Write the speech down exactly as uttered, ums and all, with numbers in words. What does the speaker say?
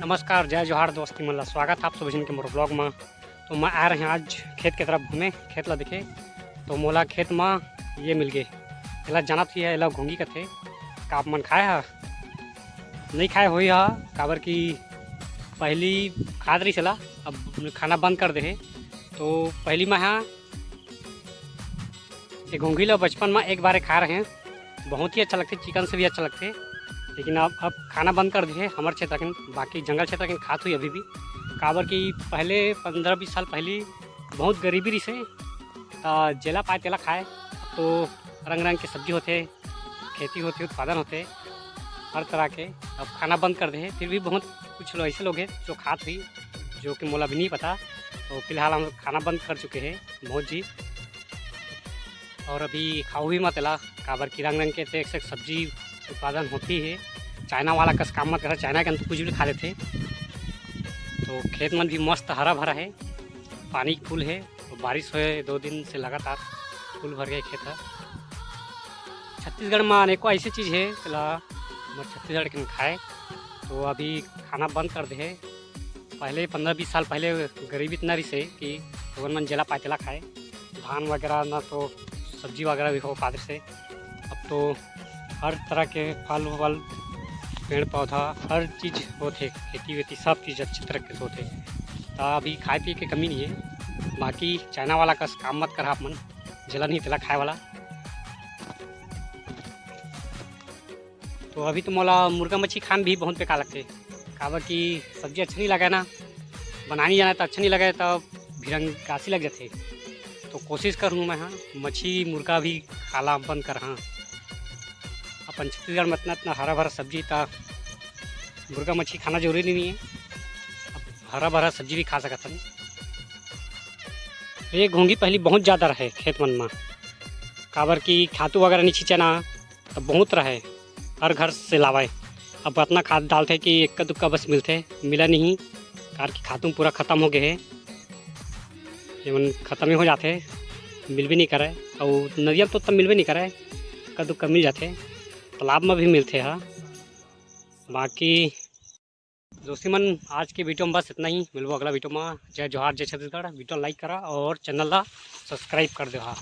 नमस्कार, जय जोहार दोस्ती मन ला, स्वागत है आप सब झन के मोर vlog में। तो मैं आ रहे हैं आज खेत के तरफ घूमे, खेत ला देखे। तो मोला खेत में ये मिल गए, एला जानत ही है, एला घोंगी कथे। का आप मन खाए हा? नहीं खाए होई हा, काबर कि पहली खात रही सला, अब खाना बंद कर दे हे। तो पहली मैं हाँ ये घोंगी ला बचपन में एक बार खा रहे हैं, बहुत ही अच्छा लगते, चिकन से भी अच्छा लगते। लेकिन अब अब खाना बंद कर दिए हमर क्षेत्र के, बाकी जंगल क्षेत्र के खात हुई अभी भी। काबर कि पहले पंद्रह बीस साल पहली बहुत गरीबी रही से, त जेला पाए तेला खाए। अब तो रंग रंग के सब्जी होते, खेती होती, उत्पादन होते हर तरह के। अब खाना बंद कर दे हे, फिर भी बहुत कुछ लोग ऐसे लोग हैं जो खात हुई, जो कि मोला भी नहीं पता। तो फिलहाल हम खाना बंद कर चुके हैं बहुत जी। और अभी खाऊ भी मत ला, काबर कि रंग रंग के ते एक से एक सब्जी उत्पादन होती है। चाइना वाला कस काम मत करा, चाइना के अंदर कुछ भी खा लेते। तो खेत मन भी मस्त हरा भरा है, पानी फुल है। तो बारिश होए दो दिन से लगातार, फुल भर गए खेत है। छत्तीसगढ़ में अनेकों ऐसी चीज़ है, तेला हमर छत्तीसगढ़ के खाए। तो अभी खाना बंद कर दे है। पहले पंद्रह बीस साल पहले गरीबी इतना रही से कि लोगन मन जेला पाए तेला खाए, धान वगैरह ना तो सब्जी वगैरह भी हो पाते से। अब तो हर तरह के फल वल, पेड़ पौधा, हर चीज़ होते, खेती वेती सब चीज़ अच्छे तरह के होते। तो अभी खाए पिए के कमी नहीं है। बाकी चाइना वाला कस काम मत करा आप मन, जेला नहीं तेला खाए वाला। तो अभी तो मोला मुर्गा मच्छी खान भी बहुत बेकार लगते, काबर कि सब्जी अच्छा नहीं लगे ना, बनानी जाना तो अच्छा नहीं लगे, तो भिरंगासी लग जाते। तो कोशिश करूँ मैं हाँ मच्छी मुर्गा भी खाला बंद कर हाँ। अपन छत्तीसगढ़ में इतना इतना हरा भरा सब्जी था, मुर्गा मच्छी खाना जरूरी नहीं है, अब हरा भरा सब्जी भी खा सकत हन। ये घोंगी पहली बहुत ज़्यादा रहे खेत मन में, काबर कि खातू वगैरह नहीं छींचे ना, तो बहुत रहे, हर घर से लावे। अब इतना खाद डालते कि इक्का दुक्का बस मिलते, मिला नहीं, कार की खातू पूरा खत्म हो गए है, एमन खत्म ही हो जाते, मिल भी नहीं करे। और नदिया में तो तब मिलबे नहीं करे, इक्का दुक्का मिल जाते, तालाब में भी मिलते हैं। बाकी दोस्ती मन, आज के वीडियो में बस इतना ही। मिलबो अगला वीडियो में। जय जोहार, जय छत्तीसगढ़। वीडियो like करा और चैनल ला सब्सक्राइब कर दे हा।